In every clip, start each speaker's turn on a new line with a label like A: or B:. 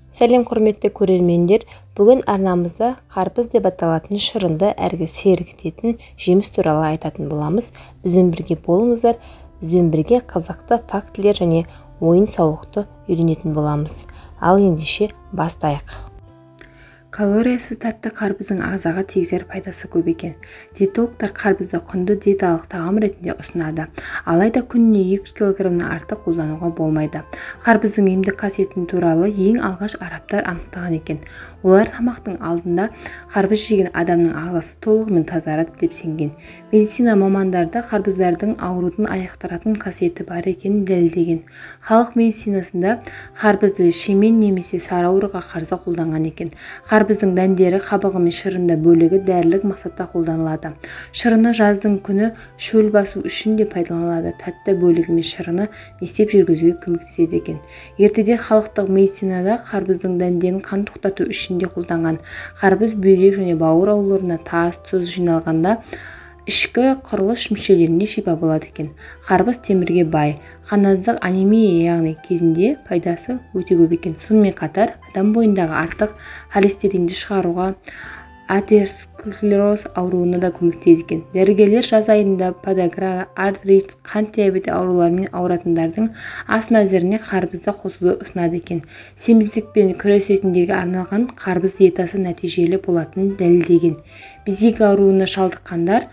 A: Сәлем, құрметті көрермендер! Бүгін арнамызда қарбыз деп аталатын шырынды әрі сергітетін жеміс туралы айтатын боламыз. Бізбен бірге болыңыздар, бізбен бірге қызықты фактілер және ойын-сауықты үйренетін боламыз. Ал ендеше бастайық.
B: Калориясыз тәтті қарбыздың ағзаға тигізер пайдасы көп екен. Диетологтар қарбызды құнды диеталық тағам ретінде ұсынады. Алайда күніне 200 килограммнан артық қолдануға болмайды. Қарбыздың емдік қасиеті туралы ең алғаш арабтар анықтаған екен. Олар тамақтың алдында қарбыз жеген адамның ағзасы толығымен тазарады деп сенген. Медицина мамандары да қарбыздардың аурудан айықтыратын қасиеті бар екенін дәлелдеген. Халық медицинасында қарбызды шемен немесе сары ауруға қарсы қолданған екен. Қарбыздың дәндері, қабығы мен шырынды бөлігі дәрілік мақсатта қолданылады. Шырыны жаздың күні шөл басу үшін де пайдаланылады. Тәтті бөлігі мен шырыны нестеп жүргізуге көмектеседі екен. Ертеде халықтық медицинада қарбыздың дәндерін қан тоқтату үшін де қолданған. Қарбыз бүйрек және бауыр ауруларына, тас, тұз жиналғанда ішкі құрылыс мүшелеріне шипа болады екен. Қарбыз темірге бай, қаназдық, анемия, яғни кезінде пайдасы өте көп екен. Сонымен қатар адам бойындағы артық холестеринді шығаруға, атеросклероз ауруына да көмектеседі екен. Дәрігерлер жаз айында подагра, артрит, қант диабеті ауруларымен ауыратындардың ас мәзіріне қарбызды қосуды ұсынады екен. Семіздікпен күресетіндерге арналған қарбыз диетасы нәтижелі болатынын дәлелдеген. Безгек ауруына шалдыққандар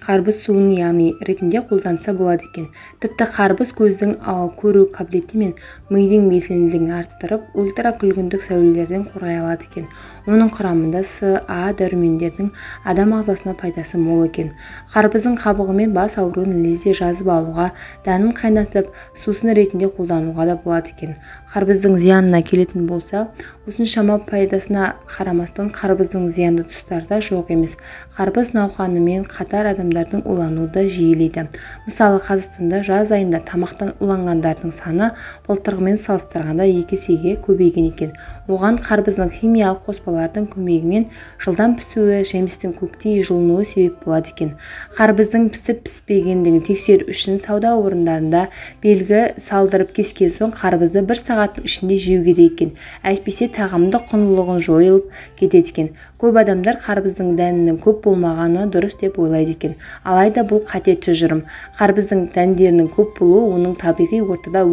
B: қарбыз суын яғни ретінде қолданса болады екен. Тіпті қарбыз көздің көру қабілеті мен мидың белсенділігін арттырып, ультракүлгіндік сәулелерден қорғай алады екен. Оның құрамында С, А дәрумендердің адам ағзасына пайдасы мол екен. Қарбыздың қабығымен бас ауруын лезде жазып алуға, дәнін қайнатып, сусын ретінде қолдануға да болады екен. Қарбыздың зиянына келетін болса, осыншама пайдасына қарамастан қарбыздың зиянды тұстары да жоқ емес. Қарбыз науқанымен қатар адамдардың улануы да жиілейді. Мысалы, Қазақстанда жаз айында тамақтан уланғандардың саны былтырғымен салыстырғанда 2 есеге көбейген екен. Оған қарбыздың химиялық қоспалардың көмегімен жылдам пісуі, жемістің көктей жұлынуы себеп болады екен. Қарбыздың пісіп-піспегендігін тексеру үшін сауда орындарында белгі салдырып кескен соң қарбызды бір сағаттың ішінде жеу керек екен. Әйтпесе тағамдық құндылығын жойылып кетеді екен. Көп адамдар қарбыздың дәнінің көп болмағаны дұрыс деп ойлайды екен. Алайда бұл қате тұжырым. Қарбыздың дәндерінің көп болуы оның табиғи ортада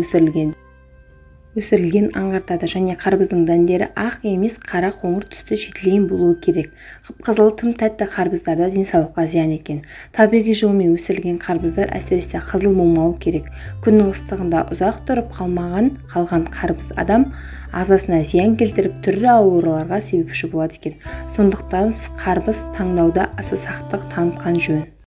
B: өсірілген аңғартады және қарбыздың дәндері ақ емес қара қоңыр түсті жетілген болуы керек. Қып-қызыл тым тәтті қарбыздарда денсаулыққа зиян екен. Табиғи жолмен өсірілген қарбыздар әсіресе қызыл болмауы керек. Күннің ыстығында ұзақ тұрып қалған қарбыз адам ағзасына зиян келтіріп, түрлі ауруларға себепші болады екен. Сондықтан қарбыз таңдауда аса сақтық танытқан жөн.